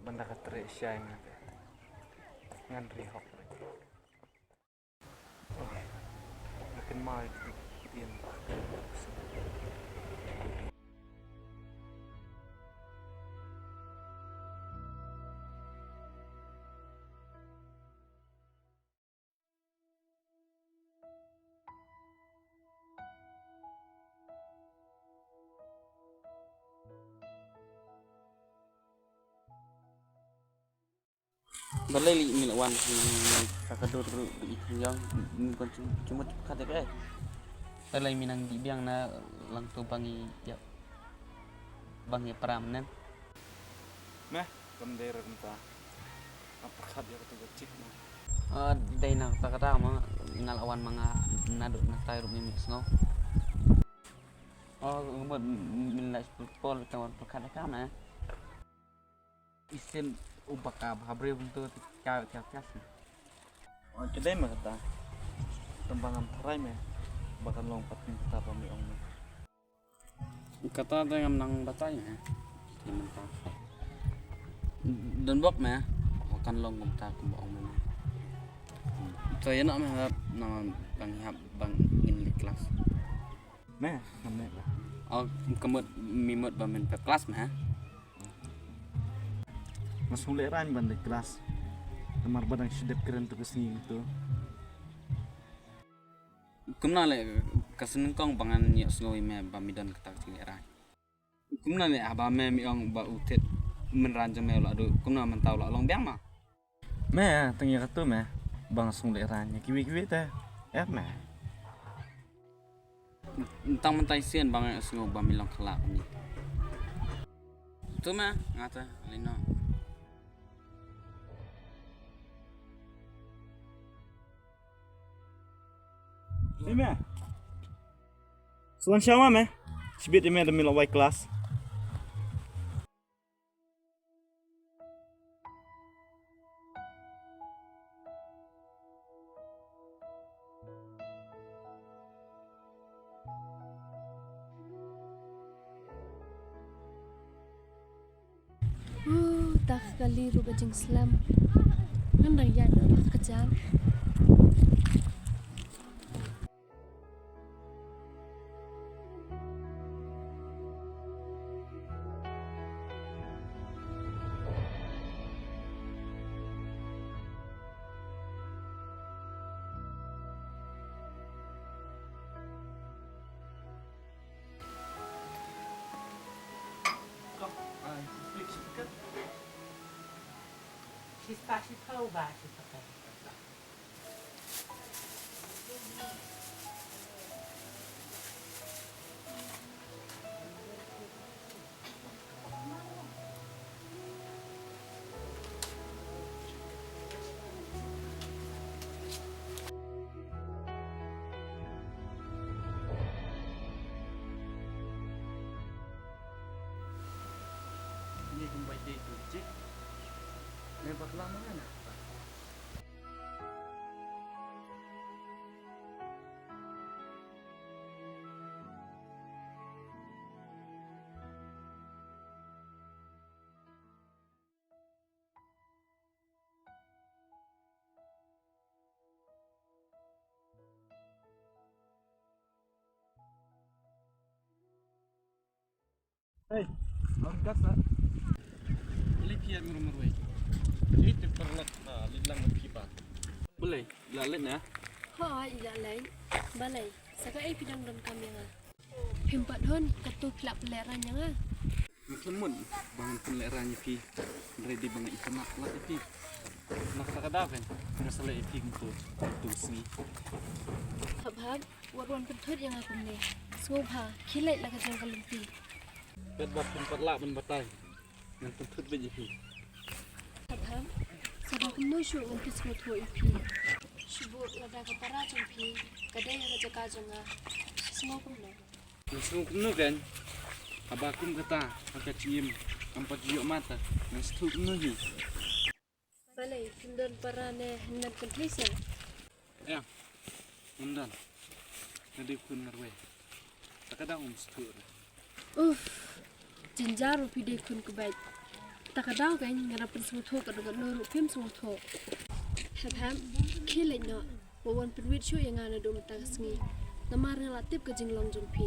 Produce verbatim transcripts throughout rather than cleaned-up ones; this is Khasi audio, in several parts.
Mynta ka treh shai nga te. Ngan ri hok. Nga kynmaw ïa ka ktien. Balei lei mi la wan ka ka dur ru i jong mi kon chim chimut khat de kai. Balei mi nang di biang na lang tu bang i ya bang i pram nen. Meh, kam dei ra kumta. Ap khat ya tu ka chik na. Ah, dei na ta kata ma nga la wan ma nga na du na tai ru mi mi sngo. Oh, ngut min la sepuluh pol ka wan pyrkhat ka na. Isin u baka bha briew buntu ti ka ka ka. Oh, kedai ma kata. Tembang am tharai me. Bakan long patin kata pa mi ong me. Kata te ngam nang batai me. Ki mynta. Don bok me. Bakan long kumta kum ong me. To ïa na me hap na bang hap bang in li kelas. Me, ngam ne ba. Oh, ka mut mi mut ba men pep klas me. Nga sngewlehrain ban leit klas. Namar ba dang shu dep kren tu ka sngi tu. Kumno le ka sngewkong ba ngan ïohsngew ïa me ba mi don kata ka jinglehrain. Kumno ne haba me mi ong ba u thied mynran jong me u la duh, kumno mynta u la long biang ma? Me, tang ïa katu me, ba nga sngewlehrain ïa kiwei kiwei te. Eh me. Tang mynta shisien ba nga sngew ba mi long khyllah kum ni. Tu me, nga te, lei noh. Ni me. Suan sha ma me. Shibit ïa me da mi la wai klas. Uh, ta ka kali ruh ka jingslam. Ngan dang ïaid noh ka jam. Ni kumbai dei tu cik. Ni bakla mana na? Hei, long gas ah. Beli pia ngrum ngrum. Itu perlat na lilang pipa. Beli, lalit na. Ha, ila lai. Balai. Saka ai pidang don kami nga. Phim pat hon, katu phi lah pynlehrain ïa nga. Nga khlem mut ba ngan pynlehrain ïa phi. Hynrei dei ba nga itynnad palat ïa phi. Na kata ka daw kan, nga sa leh ïa phi kumto, kumto sngi. Hap hap, wat wan pynthut ïa nga kumne. Sngewbha, khie leit la ka jong ka lynti. Bad ba phim pat lah ban batai. Ngan pynthut beit ïa phi. Hap hap, sa ba kumno shuh ngan pynshong ïa phi. Shu bud lada ka para jong phi ka dei ha ka jaka jong nga. Sngew kumno? Ngan sngew kumno kein? Haba kum kata ha ka jingim kam pat ju ïoh mata, ngan sngewthuh kumno hi? Balei, phim don para ne hynmen kynthei seh? Em, ngam don. Nga dei khun marwei. Sa ka dang ym sngewthuh re. Uff, jynjar ba phi dei khun kbait. Ta ka daw kan nga da pynsngewthuh ka dei ka no ruh phim sngewthuh. Hep hep, khie leit noh. Wat wan pynwit shuh ïa nga naduh mynta ka sngi. Namar nga la tip ka jinglong jong phi.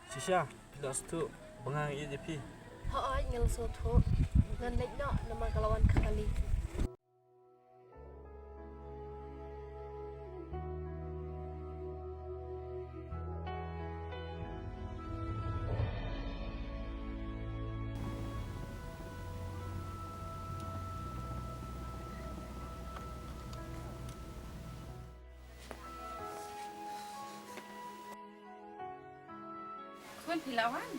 Shisha, phi la sngewthuh ba nga ïeit ïa phi. Hooid, nga la sngewthuh. Ngan leit noh namar ka la wan ka kali. Khun, phi la wan?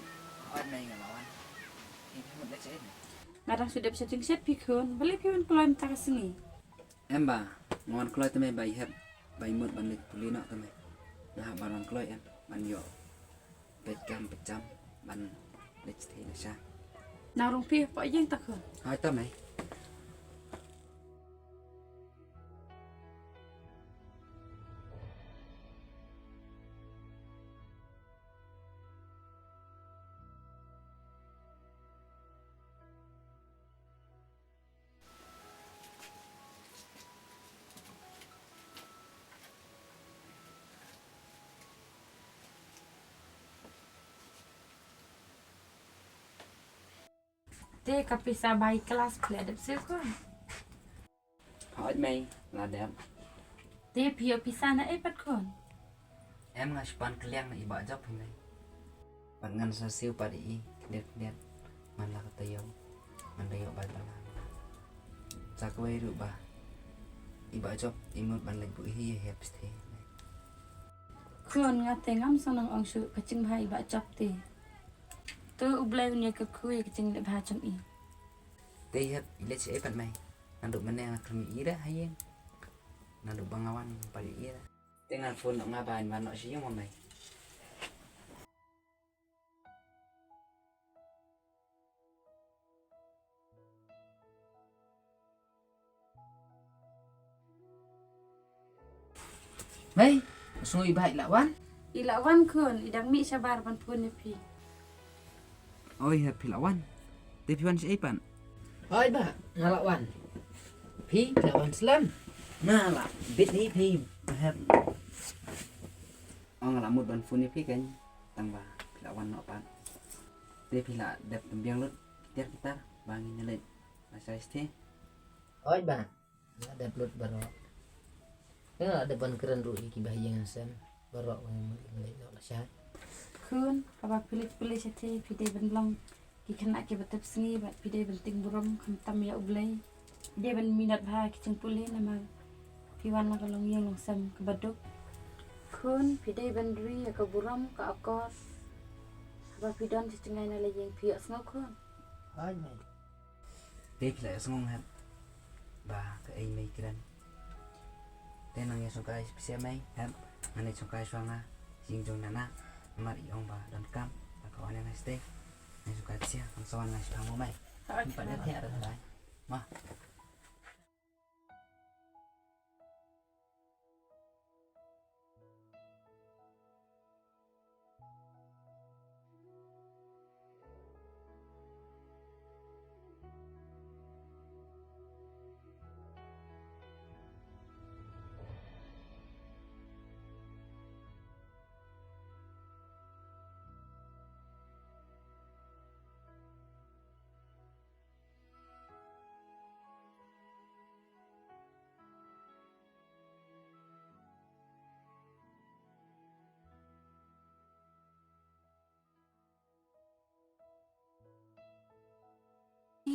Hooid mei, nga la wan. Phi, phi mut leit shaei? Nga dang shu dep sha jingshet phi khun. Balei phi wan kloi mynta ka sngi? Em bah, nga wan kloi te mei ba i hep ba i mut ban leit pule noh te mei. Nga hap ban wan kloi em ban ïoh peit kam peit jam ban leit shathie lashai. Nang rung phi hapoh ïing te khun. Hooid te mei. Te ka pisa bai klas phi la dep siew khun? Hooid mei, la dep. Te phi ïoh pisa na ei pat khun? Em, nga shu pan kylliang na i Bah Jop hi mei. Bad ngan sa siew pat ïa i khyndiat khyndiat man la ka taïew, ngan da ïoh bai palat. Sa kawei ruh ba i Bah Jop i mut ban leit buh hi ïa i hep shathie. Khun, nga te ngam sngewthuh ong shuh ka jingbha i Bah Jop te. To U Blei un ïa kyrkhu ïa ka jingleh bha jong i. Te i hep i leit shaei pat mei? Naduh mynne nga khlem ïohi re ha ïing. Naduh ba nga wan pat ïohi re. Te ngan phone noh nga ba in wan noh sha ïing mo mei. Mei, sngew i Bah i la wan? I la wan khun, i dang mih shabar ban phone ïa phi. Oi, hep phi la wan. Te phi wan shaei pat? Oi Bah, nga la wan. Phi, phi la wan slem? Nga la bit hi phi. Hep. Oh, nga la mut ban phone ïa phi kan. Tang ba phi la wan noh pat. Te phi la dep tymbiang lut ki tiar ki tar ba ngin ïa leit lashai shathie? Hooid Bah, la dep lut baroh. Nga la dep ban kren ruh ïa ki bahaïing hasem baroh ba ngin leit noh lashai. Khun, haba phi leit pule shathie phi dei ban long ki khynnah kiba tep sngi bad phi dei ban tieng burom khamtam ïa U Blei. Phi dei ban minot bha ha ki jingpule namar phi wan na ka longïing longsem kaba duk. Khun, phi dei ban ri ïa ka burom ka akor. Haba phi don sha jngai na la ïing phi ïohsngew khun? Hooid mei. Te phi la ïohsngew hep ba kaei mei kren. Te nang ïa shongkai pisa mei hep. Ngan ïa shongkai shuwa nga sha ïing jong nana. Namar i ong ba donkam ba ka wan ïa nga shatei. Nang ïa shongkai pisa, nang sa wan nga shaphang mo mei. Hooid. Pat ïa thiah da ka dai. Ma.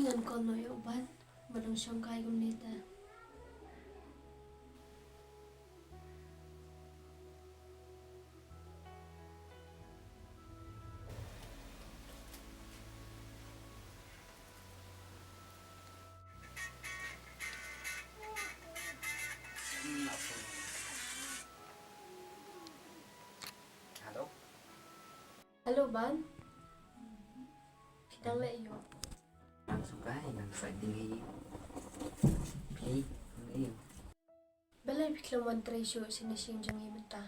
Ngan call noh ïa u Ban, ba dang shongkai kumne te. Hello. Hello Ban. Phi dang leh aiu? Dang sngewkai, dang sait ding hi. Phi dang leh aiu? Balei phi khlem wan trei shuh shane sha ïing jong ngi mynta?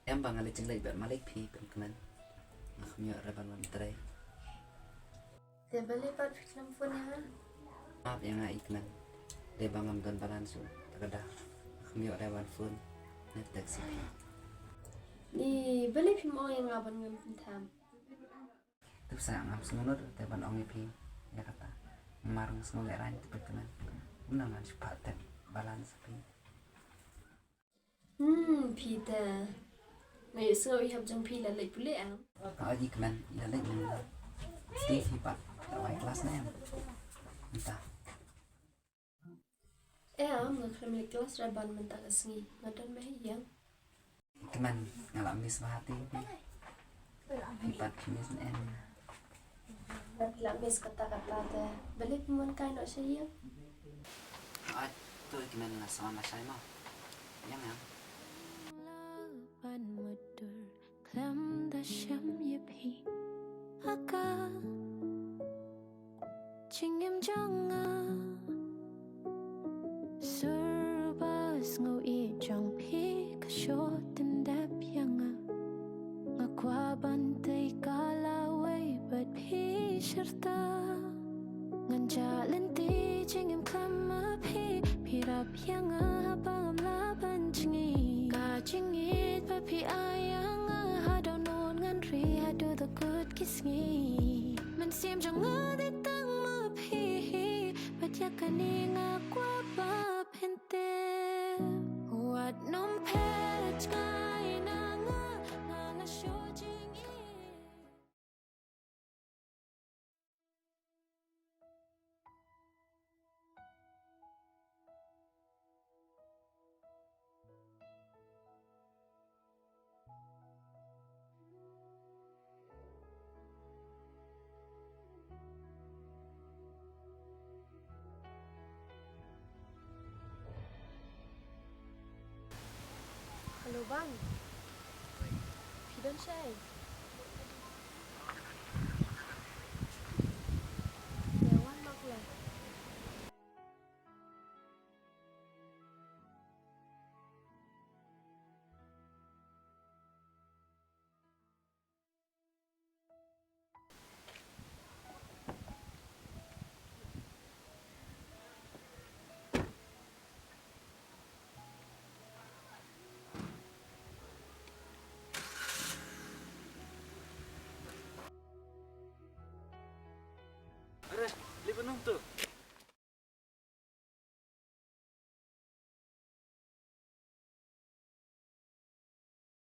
Em ba nga leit jingleit bad Malik, phi pynkmen. Nga kham ïoh re ban wan trei. Te balei pat phi khlem phone ïa nga? Map ïa nga i kmen. Dei ba ngam don balance shuh. Te ka da. Kham ïoh dei ban phone ne text ïa phi. Ni balei phim ong ïa nga ban ngam pyntham? Te sa ngam sngewnud te ban ong ïa phi ïa kata. Namar nga sngew lehraiñ te phi kmen. Kumno ngan shu phah tep balance ïa phi. Hmm, phi te. Nga ïohsngew i hap jong phi la leit pule am? Hooid i kmen, i la leit mynta. Te phi pat, phi la wai klas ne em? Mynta. Em, nga khlem leit klas ra ban mynta ka sngi. Nga don ma ïing. I kmen, nga la miss bha te phi. Phi pat phi miss ne em? Nga la miss kata kata te. Balei phim wan kai noh sha ïing? Hooid, to i kmen nga sa wan lashai mo. Ïa nga. Ban mudur khlem da shem ïa phi. Aka jingim jong nga. Sur ba sngew ïeit jong phi ka shu tyndep ïa nga. Nga kwah ban tei ka lawei bad phi shirta. Ngan jah lynti jingim khlem ma phi. Phi rap ïa nga haba ngam lah ban jngi. Ka jingïeit ba phi ai ïa nga ha dohnud ngan ri haduh da kut ki sngi. Mynsiem jong nga dei tang ma phi. Bad ïa kane nga kwah ba phin tip. Wat nym phet jngai na nga, nga nga shu jingïeit. Hello Ban. Phi don shaei? Ïa wan ma khlem. Are, lipat nong tu.